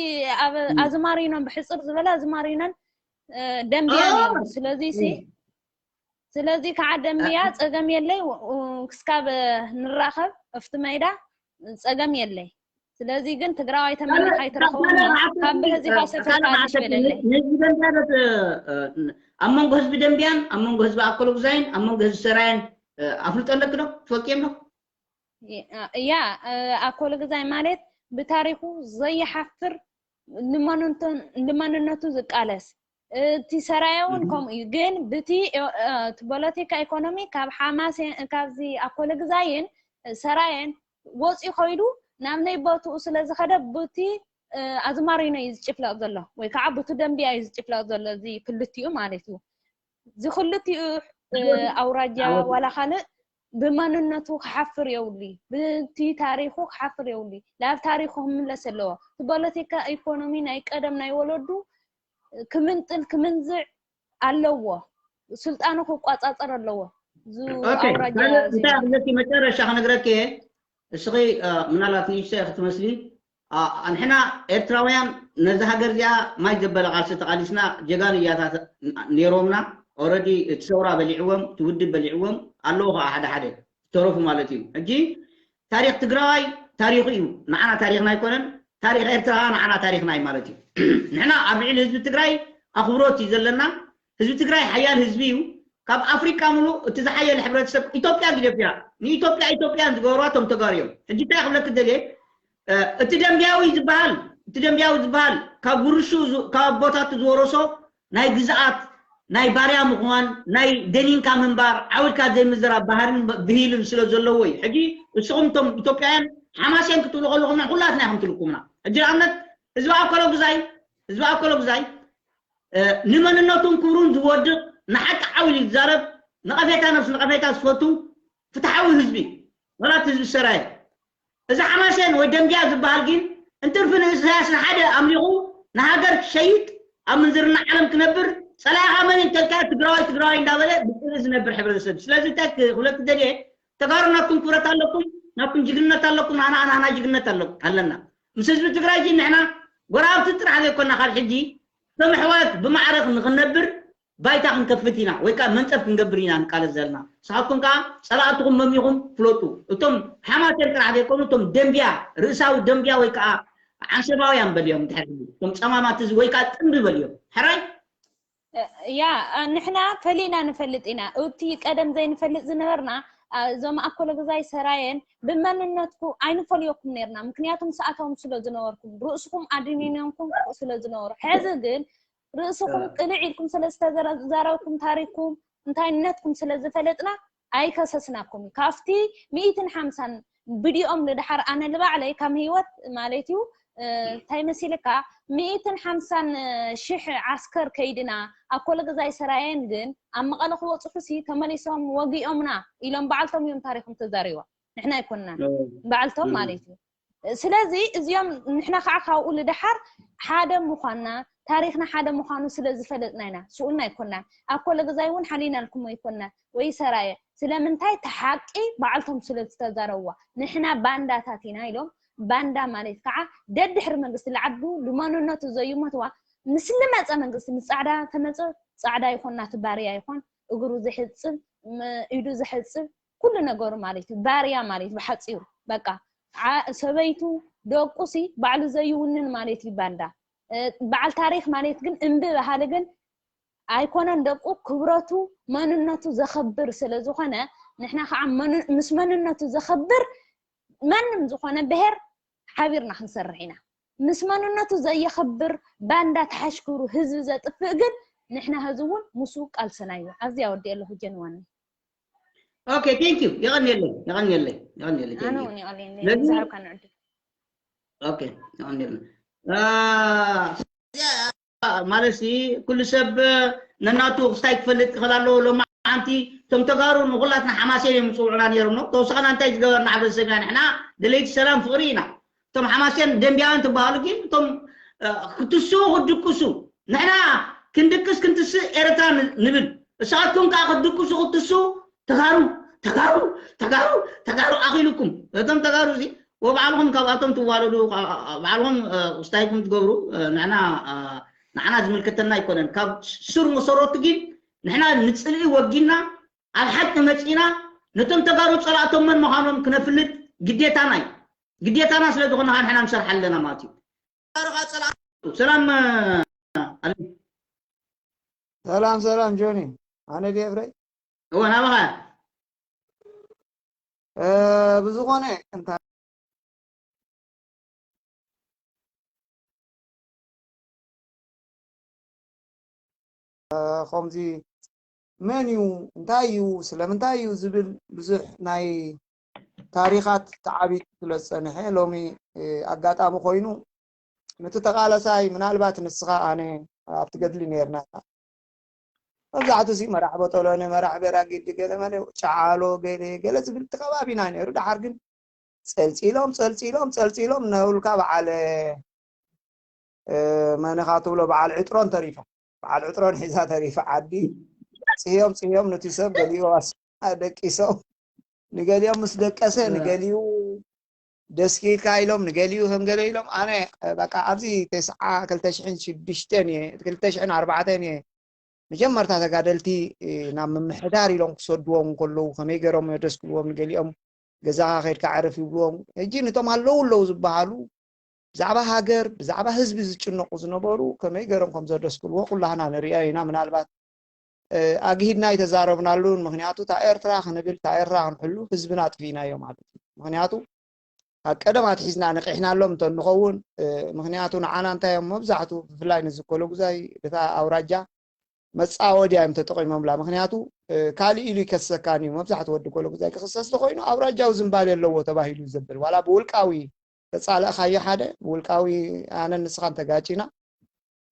ኣብ እም። ኣዝማሪኖን ብሕጽር ዝበለ ኣዝማሪኖን፣ እ፣ ደንቢያን ኦ! እዮም። ስለዚ ሲ፣ እም። ስለዚ ከዓ ደንቢያ ጸገም የለይ፣ ው-፣ ው-፣ ክስካብ ንራኸብ ኣብቲ መይዳ ጸገም የለይ። ስለዚ ግን ትግራዋይ ተመኒኻ ኣይትረኽቦን ካልእ እሞ፣ ሓሳብ ካብ ብህዝቢ እ፣ ሰፊርካ ካልእ ሓሳብ ኣትሽበለለይ። ንህዝቢ ደንቢያ ዶ ት-፣ እ፣ ኣብ መንጎ ህዝቢ ደንቢያን ኣብ መንጎ ህዝቢ ኣኮሎጉዛይን ኣብ መንጎ ህዝቢ ሰራየን፣ እ፣ ኣፍልጦ ኣለኪ ዶ? ትፈልጥዮም ዶ? ያ፣ ያ፣ እ፣ ኣኮሎጉዛይ ማለት ብታሪኹ ዘይሓፍር ንመንነቱ፣ ንመንነቱ ዝቃለስ፣ እቲ ሰራየ እውን እህ። ከምኡ እዩ። ግን ብቲ፣ እ፣ እቲ ፖለቲካ ኢኮኖሚ ካብ ሓማሴን፣ ካብዚ ኣኮሎጉዛይን ሰራየን ወፂኡ ከይዱ ናብ ናይ ቦትኡ ስለ ዝኸደ፣ ብቲ፣ እ፣ ኣዝማሪኖ እዩ ዝጭፍለቕ ዘሎ፣ ወይ ከዓ ብቲ ደንቢያ እዩ ዝጭፍለቕ ዘሎ፣ እዚ ክልቲኡ ማለት እዩ። እዚ ክልቲኡ፣ እ፣ ዓወት፣ ኣውራጃ ዓወት። ዋላ ካልእ ብመንነቱ ክሓፍር የብሉ፣ ብቲ ታሪኹ ክሓፍር የብሉ። ናብ ታሪኹ ክምለስ ኣለዎ። እቲ ፖለቲካ ኢኮኖሚ ናይ ቀደም ናይ ወለዱ ክምንጥል ክምንዝዕ ኣለዎ። ስልጣኑ ክቋጻጸር ኣለዎ። እዚ ኦኬ፣ ኣውራጃ ካልእ እዚ እንታይ ክብለኪ፣ መጨረሻ ክነግረኪ እየ። እስኺ፣ እ፣ ምናልባት ንእሽቶ ኢኺ ትመስሊ። እ፣ ንሕና ኤርትራውያን ነዛ ሃገር እዚኣ ማይ ዘበለ ቃልሲ ተቓሊስና፣ ጀጋኑ እያታት ነይሮምና። ኦረዲ እቲ ሰውራ በሊዕዎም፣ እቲ ውድብ በሊዕዎም ኣለዉ ኸዓ ሓደ ሓደ ዝተረፉ ማለት እዩ። ሕጂ ታሪኽ ትግራዋይ ታሪኹ እዩ፣ ንዓና ታሪኽና ኣይኮነን። ታሪኽ ኤርትራ ኸዓ ንዓና ታሪኽና እዩ ማለት እዩ። ንሕና ኣብ ልዕሊ ህዝቢ ትግራይ ኣኽብሮት እዩ ዘለና። ህዝቢ ትግራይ ሓያል ህዝቢ እዩ። ካብ ኣፍሪቃ ሙሉእ እቲ ዝሓየለ ሕብረተሰብ ኢትዮጵያ ግደፍያ። ንኢትዮጵያ ኢትዮጵያን ዝገበርዋ እቶም ተጋሩ እዮም። ሕጂ እንታይ ክብለኪ ደልየ፣ እ፣ እቲ ደንቢያዊ ዝበሃል፣ እቲ ደንቢያዊ ዝበሃል ካብ ውርሹ ዝ-፣ ካብ ኣቦታቱ ዝወረሶ ናይ ግዝኣት፣ ናይ ባርያ ምዃን፣ ናይ ደኒንካ ምንባር፣ ዓው ኢልካ ዘይምዝራብ ባህርን ብ-፣ ብሂልን ስለ ዘለዎ እዩ። ሕጂ ንስኹም እቶም ኢትዮጵያውያን ሓማሴን ክትብሉ ከለኹም ኩላትና ኢኹም ትልኩምና። ሕጂ ንኣብነት ህዝቢ ኣኮሎጉዛይ፣ ህዝቢ ኣኮሎጉዛይ እ፣ ንመንነቱን ክብሩን ዝወድቕ፣ ንሓቂ ዓው ኢሉ ዝዛረብ፣ ነቐፌታ ነብሱ ነቐፌታ ዝፈቱ ፍትሓዊ ህዝቢ። ወላ እቲ ዝሰራየ እዚ ሓማሴን ወይ ደንቢያ ዝበሃል ግን እንትርፊ ንእስያስ ንሓደ ኣምሊኹ ንሃገር ክሸይጥ ኣብ ምንዝርና ዓለም ክነብር ጸላኢኻ መን እንተልካ ትግራዋይ ትግራዋይ እንዳበለ ብፅልኢ ዝነብር ሕብረተሰብ። ስለዚ እንታይ ክብለክ ደልየ፣ ተጋሩ ናትኩም ክብረት ኣለኩም፣ ናትኩም ጅግንነት ኣለኩም፣ ናና ናና ጅግንነት ኣለኩም ኣለና። ምስ ህዝቢ ትግራይ ግን ንሕና ጎረባብቲ ጥራሕ ዘይኮና ካብ ሕጂ ከም ኣሕዋት ብማዕረ ንክንነብር ባይታ ክንከፍት ኢና ወይ ከዓ መንፀፍ ክንገብር ኢና ንቃለስ ዘለና። ንስኻትኩም ከዓ ፀላእትኹም መሚኹም ፍለጡ። እቶም ሓማሴን ጥራሕ ዘይኮኑ እቶም ደንቢያ ርእሳዊ ደንቢያ ወይ ከዓ ዓንሰባውያን በልዮም ድሕር እቶም ፀማማት እዚ ወይ ከዓ ጥንቢ በልዮም ሕራይ ያ ንሕና ፈሊና ንፈልጥ ኢና። እቲ ቀደም ዘይንፈልጥ ዝነበርና እዞም ኣኮለ ገዛይ ሰራየን ብመንነትኩ ኣይንፈልየኩም ነርና። ምክንያቱም ሰኣታዎም ስለ ዝነበርኩም ርእስኹም ኣድኒኖምኩም ስለ ዝነበሩ። ሕዚ ግን ርእስኹም ቅልዕ ኢልኩም ስለ ዝተዘረዘረኩም ታሪኩም እንታይነትኩም ስለ ዝፈለጥና ኣይከሰስናኩም እዩ። ካብቲ ሚእትን ሓምሳን ብዲኦም ንድሓር ኣነ ልባዕለይ ከም ህይወት ማለት እዩ እንታይ መሲልካ ሚእትን ሓምሳን ሽሕ ዓስከር ከይድና ኣብ ኮለ ገዛይ ሰራየን ግን ኣብ መቐለ ክበፅሑ ሲ ተመሊሶም ወጊኦምና ኢሎም በዓልቶም እዮም ታሪኮም ተዛሪቦም። ንሕና ኣይኮንናን በዓልቶም ማለት እዩ። ስለዚ እዚኦም ንሕና ከዓ ካብኡ ልድሓር ሓደ ምዃንና ታሪክና ሓደ ምዃኑ ስለ ዝፈለጥና ኢና። ስኡልና ኣይኮንናን። ኣብ ኮለ ገዛይ እውን ሓሊናልኩም ኣይኮንናን ወይ ሰራየ ስለምንታይ ተሓቂ በዓልቶም ስለ ዝተዛረብዋ ንሕና ባንዳታት ኢና ኢሎም። ባንዳ ማለት ከዓ ደድሕሪ መንግስቲ ልዓዱ ልመንነቱ ዘዩመትዋ ምስ ልመፀ መንግስቲ ምስ ፃዕዳ ተመፀ ፃዕዳ ይኮን ናቱ ባርያ ይኮን እግሩ ዝሕፅብ ኢዱ ዝሕፅብ ኩሉ ነገሩ ማለት እዩ። ባርያ ማለት ብሓፂሩ በቃ ሰበይቱ ደቁ ሲ ባዕሉ ዘይውንን ማለት እዩ ባንዳ። በዓል ታሪክ ማለት ግን እምቢ በሃሊ ግን ኣይኮነን ደቁ ክብረቱ መንነቱ ዘኸብር ስለ ዝኾነ ንሕና ከዓ ምስ መንነቱ ዘኸብር ማንም ዝኾነ ብሄር ሓቢርና ክንሰርሕ ኢና። ምስ መንነቱ ዘየኸብር ባንዳ ተሓሽክሩ ህዝቢ ዘጥፍእ ግን ንሕና ህዚ እውን ምስኡ ቃልስና እዩ። ኣብዚ ኣወዲእ ኣለኹ ጀንዋኒ። ኦኬ ቴንክ ዩ የቐንየለይ የቐንየለይ የቐንየለይ ኣነ እውን የቐንየለይ። ዝሃብካ ንዕድል ኦኬ የቐንየለይ። ማለት ሲ ኩሉ ሰብ ነናቱ ክስታይ ክፈልጥ ክኽእል ኣለዎ። ሎማዓንቲ እቶም ተጋሩ ንኩላትና ሓማሴን እዮም ዝፅውዑና ነይሮም ነው። ተወሳኸና እንታይ ዝገበርና ሕብረተሰብ ኢና? ንሕና ደለይቲ ሰላም ፍቕሪ ኢና። እቶም ሓማሴን ደንቢያውያን ትበሃሉ ግን እቶም ክትስኡ ክትድቅሱ ንሕና ክንድቅስ ክንትስእ ኤርትራ ንብል። እሳትኩም ከዓ ክትድቅሱ ክትትስኡ ተጋሩ ተጋሩ ተጋሩ ተጋሩ ኣኺሉኩም እቶም ተጋሩ እዚ ወባዕልኹም ካብኣቶም ትዋለዱ ባዕልኹም ውስታይኩም ትገብሩ ንሕና ንዓና ዝምልከተና ኣይኮነን። ካብ ስር መሰረቱ ግን ንሕና ንፅልኢ ወጊና ኣብ ሓቂ መፂና ነቶም ተጋሩ ፀላእቶም መን ምዃኖም ክነፍልጥ ግዴታና እዩ። ግዴታና ስለ ዝኾነ ከዓ ንሕና ንሰርሕ ኣለና ማለት እዩ። ሰላም ሰላም ሰላም ጆኒ ኣነ ድየ ፍረይ እወ ናባኻ ብዝኾነ እንታይ ከምዚ መን እዩ እንታይ እዩ ስለምንታይ እዩ ዝብል ብዙሕ ናይ ታሪኻት ተዓቢጡ ስለ ዝፀንሐ ሎሚ ኣጋጣሚ ኮይኑ ነቲ ተቓለሳይ ምናልባት ንስኻ ኣነ ኣብቲ ገድሊ ነርና መብዛሕቱ ሲ መራሕ በጠሎነ መራሕ ቤራጊድ ገለ መለ ጫዓሎ ገለ ገለ ዝብል እቲ ከባቢና ነይሩ። ደሓር ግን ፀልፂሎም ፀልፂሎም ፀልፂሎም ነብልካ በዓል መነኻ ትብሎ በዓል ዕጥሮን ተሪፎም በዓል ዕጥሮን ሒዛ ተሪፋ ዓዲ ፅህዮም ፅህዮም ነቲ ሰብ ገሊኡ ደቂሶም ንገሊኦም ምስ ደቀሰ ንገሊኡ ደስኪልካ ኢሎም ንገሊኡ ከም ገለ ኢሎም ኣነ በቃ ኣብዚ ተስዓ ክልተ ሽሕን ሽዱሽተን እየ ክልተ ሽሕን ኣርባዕተን እየ መጀመርታ ተጋደልቲ ናብ ምምሕዳር ኢሎም ክሰድዎም ከለዉ ከመይ ገይሮም የደስክልዎም ንገሊኦም ገዛኻ ከድካ ዕርፍ ይብልዎም ሕጂ ነቶም ኣለዉ ኣለዉ ዝበሃሉ ብዛዕባ ሃገር ብዛዕባ ህዝቢ ዝጭነቁ ዝነበሩ ከመይ ገይሮም ከም ዘደስክልዎ ኩላህና ንሪኦ ኢና ምናልባት ኣግሂድና ኣይተዛረብናሉን ምክንያቱ እታ ኤርትራ ክንብል እታ ኤርትራ ክንሕሉ ህዝብና ኣጥፊእናዮ ማለት እዩ ምክንያቱ ካብ ቀደም ኣትሒዝና ንቂሕናሎም እንተ ንኸውን ምክንያቱ ንዓና እንታይ እዮም መብዛሕቱ ብፍላይ ንዝኮሎ ጉዛይ እታ ኣውራጃ መፃወድያ እዮም ተጠቂሞምላ ምክንያቱ ካልእ ኢሉ ይከሰካን እዩ መብዛሕቱ ወዲ ኮሎ ጉዛይ ክክሰስ ተኮይኑ ኣውራጃዊ ዝንባሌ ኣለዎ ተባሂሉ ዘብል ዋላ ብውልቃዊ ተፃለእካዮ ሓደ ብውልቃዊ ኣነን ንስኻን ተጋጪና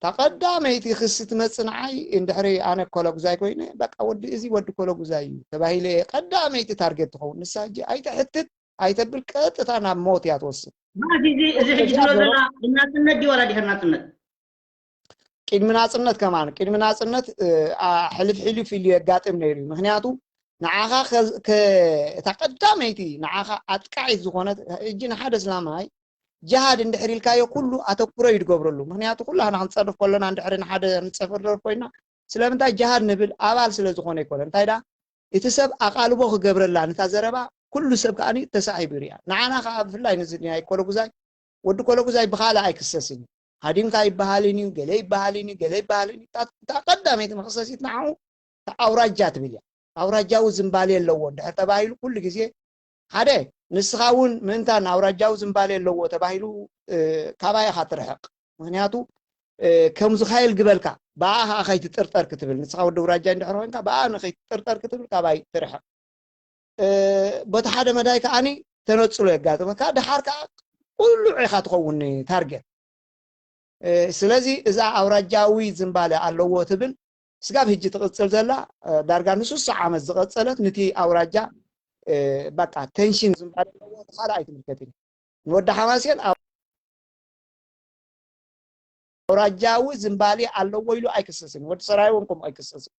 እታ ቀዳመይቲ ክሲ ትመፅእ ንዓይ እንድሕሪ ኣነ ኮለጉዛይ ኮይነ በቃ ወዲ እዚ ወዲ ኮለጉዛይ እዩ ተባሂለ እየ ቀዳመይቲ ታርጌት ትኸውን ንሳ ሕጂ ኣይትሕትት ኣይተብል፣ ቀጥታ ናብ ሞት እያ ትወስድ። እዚ ሕጂ ትብሎ ዘላ ናጽነት ድዩ ዋላ ድሕሪ ናጽነት? ቅድሚ ናጽነት ከማን ቅድሚ ናጽነት ሕልፍ ሕልፍ ኢሉ የጋጥም ነይሩ እዩ። ምክንያቱ ንዓኻ እታ ቀዳመይቲ ንዓኻ ኣጥቃዒት ዝኾነት፣ እጂ ንሓደ እስላማይ ጅሃድ እንድሕር ኢልካዮ ኩሉ ኣተኩሮ እዩ ትገብረሉ። ምክንያቱ ኩላህና ክንጸርፍ ከለና እንድሕር ንሓደ ንጸፈር ኮይና ስለምንታይ ጅሃድ ንብል ኣባል ስለ ዝኾነ ይኮነ እንታይ ዳ እቲ ሰብ ኣቓልቦ ክገብረላ ነታ ዘረባ ኩሉ ሰብ ከዓኒ ተሳሒቡ ይሪኣ። ንዓና ከዓ ብፍላይ ነዚ ናይ ኮለጉዛይ ወዲ ኮለጉዛይ ብኻልእ ኣይክሰስን እዩ። ሃዲምካ ይበሃልን እዩ፣ ገለ ይበሃልን እዩ፣ ገለ ይበሃልን እዩ። እታ ቀዳመይቲ መኽሰሲት ንዓኡ ኣውራጃ ትብል እያ። ኣውራጃዊ ዝንባሌ ኣለዎ እንድሕር ተባሂሉ ኩሉ ግዜ ሓደ ንስኻ እውን ምእንታን ኣውራጃዊ ዝንባሌ ኣለዎ ተባሂሉ ካባይ ኢኻ ትርሕቕ። ምክንያቱ ከምዚ ካየል ግበልካ ብኣ ከዓ ከይትጥርጠር ክትብል ንስኻ ወዲ ኣውራጃ እንድሕር ኮይንካ ብኣ ንከይትጥርጠር ክትብል ካባይ ትርሕቕ። በቲ ሓደ መዳይ ከዓኒ ተነፅሎ የጋጥመካ። ድሓር ከዓ ቁሉዕ ኢኻ ትኸውን ታርጌት። ስለዚ እዛ ኣውራጃዊ ዝንባለ ኣለዎ ትብል ስጋብ ሕጂ ትቕፅል ዘላ ዳርጋ ንሱሳ ዓመት ዝቐፀለት ንቲ ኣውራጃ በቃ ቴንሽን ዝንባለ ኣለዎ ካልእ ኣይትምልከትን። ንወዲ ሓማሴን ኣውራጃዊ ዝንባሌ ኣለዎ ኢሉ ኣይክሰስን። ወዲ ሰራይ እውን ከምኡ ኣይክሰስን።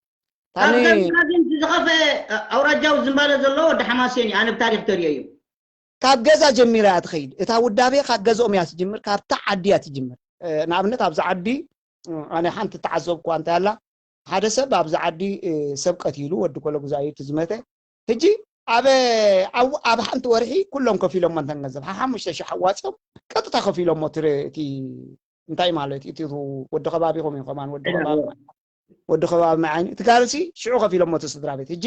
ዝኸፈ ኣውራጃዊ ዝንባለ ዘለዎ ወዲ ሓማሴን እዩ። ኣነ ብታሪክ ተሪኦ እዩ። ካብ ገዛ ጀሚራ እያ ትኸይድ። እታ ውዳቤ ካብ ገዝኦም እያ ትጅምር፣ ካብታ ዓዲ እያ ትጅምር። ንኣብነት ኣብዚ ዓዲ ኣነ ሓንቲ ተዓዘብኩዋ እንታይ ኣላ ሓደ ሰብ ኣብዚ ዓዲ ሰብ ቀቲሉ ወዲ ኮለጉዛይ እቲ ዝመተ ሕጂ ኣብ ኣብ ሓንቲ ወርሒ ኩሎም ከፊሎሞ እንተን ገንዘብ ሓሙሽተ ሽሕ ኣዋፅኦም ቀጥታ ከፊሎሞ እቲ እንታይ ማለት እዩ እቲ ወዲ ከባቢኹም እዩ ከማን ወዲ ከባቢ ወዲ ከባቢ መዓይኒ እቲ ጋርሲ ሽዑ ከፊሎሞ እቲ ስድራ ቤት ሕጂ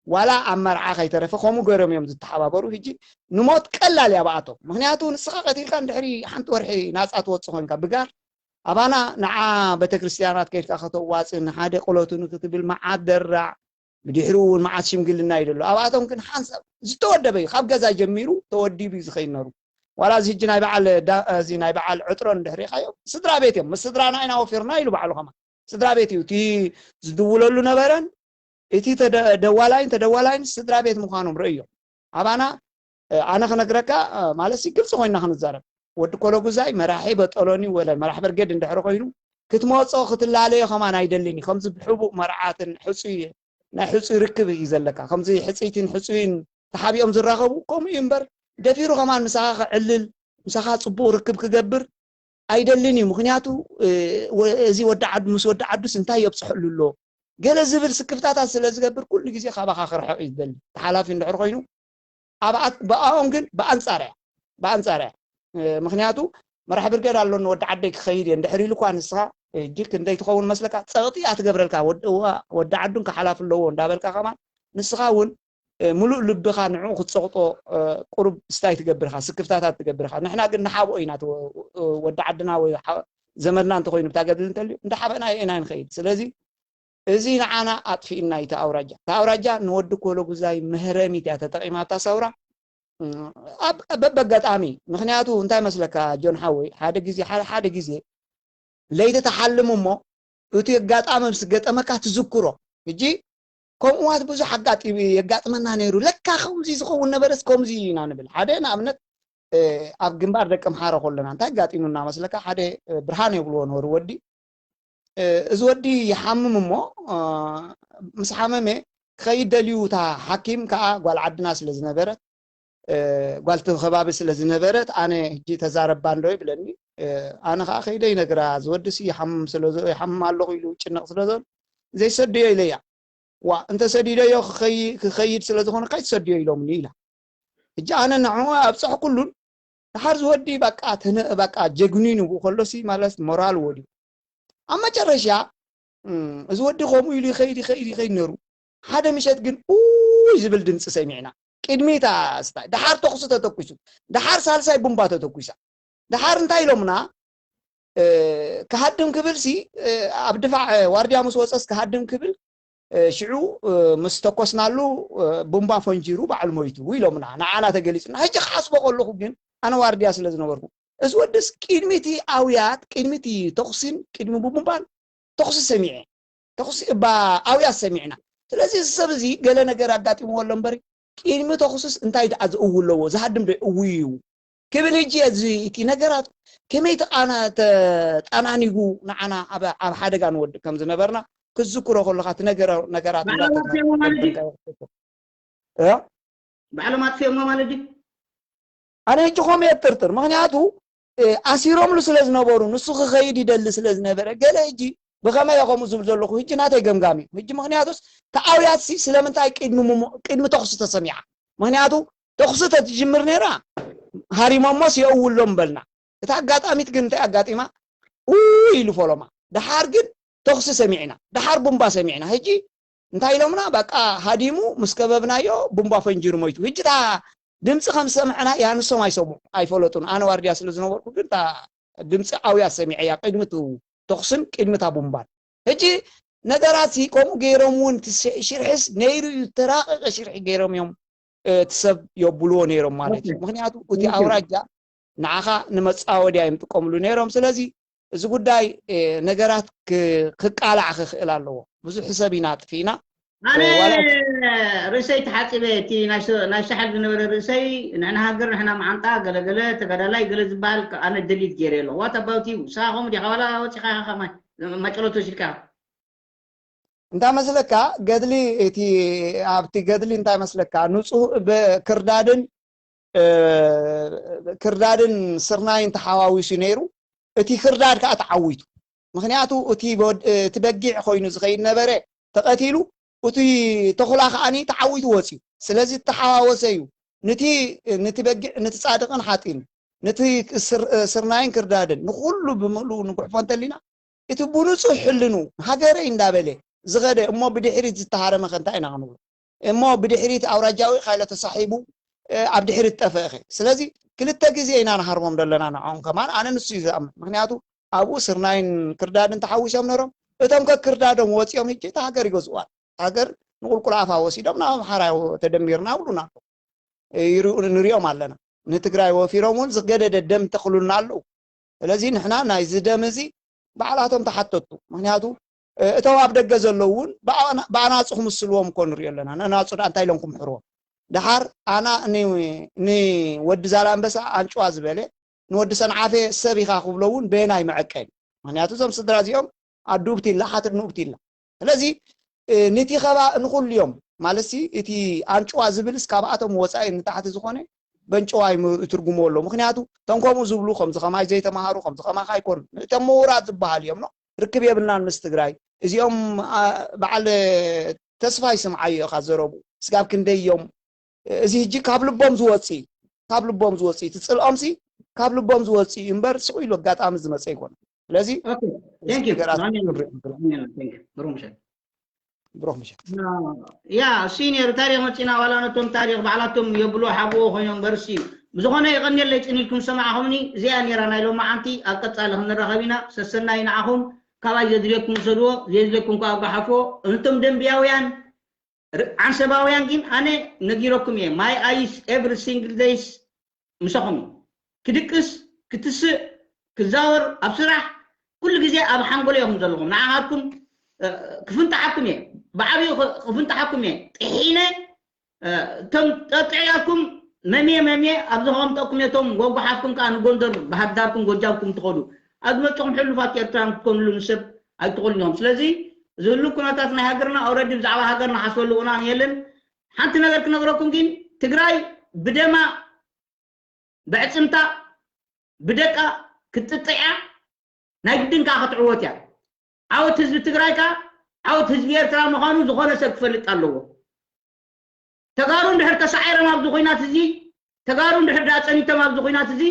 ዋላ ኣብ መርዓ ከይተረፈ ከምኡ ገይሮም እዮም ዝተሓባበሩ። ሕጂ ንሞት ቀላል እያ ብኣቶም። ምክንያቱ ንስኻ ቀቲልካ እንድሕሪ ሓንቲ ወርሒ ናፃ ትወፅእ ኮንካ ብጋር ኣባና ንዓ ቤተክርስትያናት ከይድካ ከተዋፅእ ንሓደ ቅለቱ ንክትብል መዓት ደራዕ ብድሕሪኡ እውን መዓት ሽምግልና እዩ ዘሎ። ኣብኣቶም ግን ሓንሳብ ዝተወደበ እዩ። ካብ ገዛ ጀሚሩ ተወዲቡ እዩ ዝኸይድ ነሩ። ዋላ እዚ ሕጂ ናይ በዓል እዚ ናይ በዓል ዕጥሮን እንድሕሪኻዮ ስድራ ቤት እዮም። ምስ ስድራና ኢና ወፊርና ኢሉ ባዕሉ ከማ ስድራ ቤት እዩ እቲ ዝድውለሉ ነበረን እቲ ደዋላይን ተደዋላይን ስድራ ቤት ምዃኖም ርእዮም። ኣባና ኣነ ክነግረካ ማለት ግልፂ ኮይና ክንዛረብ ወዲ ኮለጉዛይ መራሒ በጠሎኒ ወለ መራሕ በርጌድ እንድሕሪ ኮይኑ ክትመፆ ክትላለዮ ከማን ኣይደልን እዩ። ከምዚ ብሕቡእ መርዓትን ሕፁይ ናይ ሕፁይ ርክብ እዩ ዘለካ። ከምዚ ሕፅይትን ሕፁይን ተሓቢኦም ዝራኸቡ ከምኡ እዩ እምበር ደፊሩ ከማን ምሳኻ ክዕልል ምሳኻ ፅቡቕ ርክብ ክገብር ኣይደልን እዩ። ምክንያቱ እዚ ወዲ ዓዱ ምስ ወዲ ዓዱስ እንታይ የብፅሐሉ ኣሎ ገለ ዝብል ስክፍታታት ስለ ዝገብር ኩሉ ግዜ ካባኻ ክርሕቕ እዩ ዝደሊ። ተሓላፊ እንድሕር ኮይኑ ብኣኦም ግን ብኣንፃር እያ ብኣንፃር እያ። ምክንያቱ መራሕ ብርጌድ ኣሎኒ ወዲ ዓደይ ክኸይድ እየ እንድሕር ኢሉ እኳ ንስኻ ሕጂ ክንደይ ትኸውን መስለካ? ፀቕጢ እያ ትገብረልካ። ወዲ ዓዱን ክሓላፍ ኣለዎ እንዳበልካ ከማን ንስኻ እውን ሙሉእ ልብኻ ንዕኡ ክትፀቕጦ ቁሩብ ስታይ ትገብርካ ስክፍታታት ትገብርካ። ንሕና ግን ንሓብኦ ኢና ወዲ ዓድና ወይ ዘመድና እንተኮይኑ ብታ ገድል እንተልዩ እንዳሓበእና ኢና ንኸይድ። ስለዚ እዚ ንዓና ኣጥፊእና እዩ። ኣውራጃ ኣውራጃ ንወዲ ኮለጉዛይ መህረሚት እያ ተጠቂማ ኣብታ ሰውራ። በበጋጣሚ ምክንያቱ እንታይ መስለካ ጆን ሓወይ ሓደ ግዜ ሓደ ግዜ ለይቲ ተሓልም እሞ እቲ ኣጋጣሚ ምስ ገጠመካ ትዝክሮ። ሕጂ ከምኡዋት ብዙሕ ኣጋጢሙ የጋጥመና ነይሩ። ለካ ከምዚ ዝኸውን ነበረስ ከምዚ ኢና ንብል። ሓደ ንኣብነት ኣብ ግንባር ደቂ ምሓረ ከለና እንታይ ኣጋጢሙና መስለካ? ሓደ ብርሃን የብልዎ ነበሩ ወዲ እዚ ወዲ ይሓምም እሞ ምስ ሓመመ ክኸይድ ደልዩ እታ ሓኪም ከዓ ጓል ዓድና ስለ ዝነበረት ጓልቲ ከባቢ ስለ ዝነበረት ኣነ ሕጂ ተዛረባ እንዶ ይብለኒ። ኣነ ከዓ ከይደ ይነግራ ዝወድሲ ይሓምም ስለ ይሓምም ኣለኹ ኢሉ ጭነቕ ስለ ዘሎ ዘይሰድዮ ኢለያ። ዋ እንተ ሰዲደዮ ክኸይድ ስለ ዝኾነ ካይትሰድዮ ኢሎምኒ ኢላ። ሕጂ ኣነ ንዕኡ ኣብፀሕኩሉን ድሓር ዝወዲ በቃ ተነ በቃ ጀግኒኑ ብኡ ከሎሲ ማለት ሞራል ወድዩ ኣብ መጨረሻ እዚ ወዲ ከምኡ ኢሉ ይኸይድ ይኸይድ ይኸይድ ነሩ። ሓደ ምሸት ግን ኡይ ዝብል ድምፂ ሰሚዕና። ቅድሚታ ስታይ ድሓር ተኩሲ ተተኩሱ። ድሓር ሳልሳይ ቡምባ ተተኩሳ። ድሓር እንታይ ኢሎምና? ክሃድም ክብል ሲ ኣብ ድፋዕ ዋርድያ ምስ ወፀስ ክሃድም ክብል ሽዑ ምስ ተኮስናሉ ቡምባ ፈንጂሩ ባዕሉ ሞይቱ ኢሎምና። ንዓና ተገሊፁና። ሕጂ ክሓስቦ ከለኹ ግን ኣነ ዋርድያ ስለ ዝነበርኩ እዚ ወድስ ቅድሚቲ ኣውያት ቅድሚቲ ተኩሲን ቅድሚ ቡምባን ተኩሲ ሰሚዐ ተኩሲ እባ ኣውያት ሰሚዕና። ስለዚ እዚ ሰብ እዚ ገለ ነገር ኣጋጢምዎ ኣሎ እምበሪ ቅድሚ ተኹስስ እንታይ ደኣ ዝእዊ ኣለዎ? ዝሃድም ዶ እውይ እዩ? ክብል ሕጂ እዚ እቲ ነገራት ከመይ ተቓና-፣ ተጣናኒጉ ንዓና ኣብ፣ ኣብ ሓደጋ ንወድቅ ከም ዝነበርና ክትዝክሮ ከለኻ እቲ ነገራ-፣ ነገራት ባዕሎም ኣጥፊኦሞ ማለት ድዩ? እንዳተጠቀምካ እ? ባዕሎም ኣጥፊኦሞ ማለት ድዩ? ኣነ ሕጂ ከምኡ እየ እጥርጥር። ምኽንያቱ፣ እ፣ ኣሲሮምሉ ስለ ዝነበሩ፣ ንሱ ክኸይድ ይደሊ ስለ ዝነበረ፣ ገለ ሕጂ ብኸመይ እየ ከምኡ ዝብል ዘለኹ? ሕጂ ናተይ ገምጋም እዩ። ሕጂ ምኽንያቱስ፣ ተኣውያትሲ ስለምንታይ ቅድሚ ምሞ-፣ ቅድሚ ተኹሲ ተሰሚዓ? ምኽንያቱ፣ ተኹሲ ተትጅምር ነይራ፣ ሃሪሞሞስ የእውሎም በልና። እታ ኣጋጣሚት ግን እንታይ ኣጋጢማ? ኡ ኢሉ ፈሎማ። ደሓር ግን ተኹሲ ሰሚዕና። ደሓር ቡምባ ሰሚዕና። ሕጂ እንታይ ኢሎምና? በቃ ሃዲሙ ምስ ከበብናዮ ቡምባ ፈንጂሩ ሞይቱ። ሕጂ እታ ድምፂ ከም ዝሰምዕና፣ ያ ንሶም ኣይሰምዑ፣ ኣይፈለጡን። ኣነ ዋርድያ ስለ ዝነበርኩ ግን እታ ድምፂ ኣውያ ሰሚዐያ፣ ቅድሚ እቲ ተኹስን ቅድሚ እታ ቡምባን። ሕጂ ነገራት ሲ ከምኡ ገይሮም እውን እቲ ሽ-፣ ሽርሕስ ነይሩ እዩ፣ ተራቐቐ ሽርሒ ገይሮም እዮም፣ እ፣ እቲ ሰብ የብልዎ ነይሮም ማለት እዩ። ኦኬ። ምኽንያቱ እቲ ኦኬ። ኣውራጃ ንዓኻ ንመፃወድያ እዮም ጥቀምሉ ነይሮም። ስለዚ እዚ ጉዳይ፣ እ፣ ነገራት ክ-፣ ክቃላዕ ክኽእል ኣለዎ። ብዙሕ ሰብ ኢና ኣጥፊእና። ኣነ እ፣ ዋላ ርእሰይ ተሓፂበ፣ እቲ ናይ ሸ-፣ ናይ ሸሓል ዝነበረ ርእሰይ፣ ንሕና ሃገር፣ ንሕና መዓንጣ፣ ገለገለ፣ ተጋዳላይ፣ ገለ ዝበሃል ከ-፣ ኣነ ደሊት ገይረ ኣለኹ። What about you? ንስኻ ከምኡ ዲኻ? ዋላ ወፂኻ ኢኻ ከማይ ማጨሎት ወሲድካ? እንታይ መስለካ? ገድሊ፣ እቲ፣ ኣብቲ ገድሊ እንታይ መስለካ? ንፁህ ብ-፣ ክርዳድን፣ እ፣ ክርዳድን ስርናይን ተሓዋዊሱ ነይሩ። እቲ ክርዳድ ከዓ ተዓዊቱ። ምኽንያቱ እቲ ወድ-፣ እቲ በጊዕ ኮይኑ ዝኸይድ ነበረ ተቐቲሉ፣ እቲ ተኹላ ከዓኒ ተዓዊቱ ወፂኡ። ስለዚ ዝተሓዋወሰ እዩ። ንቲ፣ ንቲ በጊዕ፣ ንቲ ጻድቕን ሓጢን፣ ንቲ ስር-፣ ስርናይን ክርዳድን፣ ንኹሉ ብምልኡ ንጉሕፎ እንተሊና፣ እቲ ብንጹህ ሕልኑ ሃገረይ እንዳበለ ዝኸደ እሞ ብድሕሪት ዝተሃረመ ከ እንታይ ኢና ክንብሎ? እሞ ብድሕሪት ኣውራጃዊ ካይለ ተሳሒቡ፣ እ፣ ኣብ ድሕሪት ጠፍአ ኸ? ስለዚ ክልተ ግዜ ኢና ንሃርሞም ዘለና ንዕኦም ከማን። ኣነ ንሱ እዩ ዝኣምን። ምኽንያቱ ኣብኡ ስርናይን ክርዳድን ተሓዊሶም ነይሮም። እቶም ከ ክርዳዶም ወጺኦም ሕጂ እታ ሃገር ይገዝእዋ። ሃገር ንቁልቁል ኣፋ ወሲዶም ናብ ኣምሓራ ተደሚርና ይብሉና ኣለዉ። ይርኡ-፣ ንሪኦም ኣለና። ንትግራይ ወፊሮም እውን ዝገደደ ደም ተኽሉልና ኣለዉ። ስለዚ ንሕና ናይዚ ደም እዚ ባዕላቶም ተሓተቱ። ምኽንያቱ፣ እ፣ እቶም ኣብ ደገ ዘለዉ እውን ብኣና-፣ ብኣናጹ ክምስልዎም እኮ ንሪኦ ኣለና። ንኣናጹ ደኣ እንታይ ኢሎም ክምሕርዎም? ደሓር ኣና ን-፣ ንወዲ ዛላምበሳ ኣንጭዋ ዝበለ፣ ንወዲ ሰንዓፈ ሰብ ኢኻ ክብሎ እውን በየናይ መዐቀኒ? ምኽንያቱ እዞም ስድራ እዚኦም ኣዱ ብቲላ፣ ሓትኑ ብቲላ። ስለዚ፣ እ፣ ንቲ ኸባ ንኹሉ እዮም። ማለትሲ፣ እቲ ኣንጭዋ ዝብልስ ካብኣቶም ወጻኢ ንታሕቲ ዝኾነ በንጭዋ ይም-፣ ይትርጉምዎ ኣለዉ። ምኽንያቱ፣ እቶም ከምኡ ዝብሉ፣ ከምዚ ኸማይ ዘይተማሃሩ፣ ከምዚ ኸማኻ ኣይኮኑን። እቶም ምሁራት ዝበሃሉ እዮም፣ ኖ? ርክብ የብልናን ምስ ትግራይ። እዚኦም፣ ኣ፣ በዓል ተስፋይ ስምዓዮ ኢኻ ዘረቡ። ስጋብ ክንደይ እዮም፣ እዚ ሕጂ ካብ ልቦም ዝወጽእ እዩ። ካብ ልቦም ዝወጽእ እዩ። እቲ ጽልኦምሲ ካብ ልቦም ዝወጽእ እዩ እምበር፣ ስቕ ኢሉ ኣጋጣሚ ዝመጸ ኣይኮነን። ስለዚ፣ ኦኬ፣ እዚ thank you። ነገራት ማሚ፣ ክንርኢ ንኽእል። ማሚ፣ thank you። ብሩኽ ምሸት። ብሩኽ ምሸት። ያ፣ እሱ እዩ ነይሩ። ታሪኽ መፂና፣ ዋላ ነቶም ታሪኽ ባዕላቶም የብሎ ሓብዎ ኮይኖም በርሲ እዩ። ብዝኾነ፣ የቐንየለይ፣ ፅን ኢልኩም ዝሰማዕኹምኒ። እዚኣ ነይራ ናይ ሎማዓንቲ። ኣብ ቀፃሊ ክንራኸብ ኢና። ሰሰናዩ ንዓኹም። ካባይ ዘድልየኩም ውሰድዎ፣ ዘየድልየኩም ከዓ ኣጓሓፍዎ። እንቶም ደንብያውያን፣ ር-፣ ዓንሰባውያን ግን፣ ኣነ ነጊረኩም እየ። My eyes every single days ምሳኹም እዩ። ክድቅስ፣ ክትስእ፣ ክዛወር፣ ኣብ ስራሕ፣ ኩሉ ግዜ ኣብ ሓንጎለይ ኢኹም ዘለኹም። ንዓኻትኩም፣ እ፣ ክፍንጥሓኩም እየ። ብዓብዩ ክ-፣ ክፍንጥሓኩም እየ። ጥሒነ፣ እ፣ እቶም ጠጥዕያትኩም መምየ፣ መምየ፣ ኣብ ዘቐምጠኩም እየ። እቶም ጎጓሓትኩም ከዓ ንጎንደር፣ ባህርዳርኩም፣ ጎጃምኩም ትኸዱ። ኣብ ዝመፅኹም ሕሉፋት ኤርትራውያን ክትኮኑሉ ንሰብ ኣይትኾኑን ኢኹም። ስለዚ፣ ዝህሉ ኩነታት ናይ ሃገርና፣ already ብዛዕባ ሃገር ንሓስበሉ እዋን የለን። ሓንቲ ነገር ክነግረኩም ግን፣ ትግራይ ብደማ፣ ብዕፅምታ፣ ብደቃ ክትጥጥዕ እያ። ናይ ግድን ከዓ ክትዕወት እያ። ዓወት ህዝቢ ትግራይ ከዓ ዓወት ህዝቢ ኤርትራ ምዃኑ ዝኾነ ሰብ ክፈልጥ ኣለዎ። ተጋሩ እንድሕር ተሳዒሮም ኣብዚ ኹናት እዚ፣ ተጋሩ እንድሕር ደኣ ጸኒቶም ኣብዚ ኹናት እዚ፣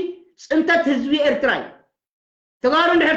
ጽንተት ህዝቢ ኤርትራ እዩ። ተጋሩ እንድሕር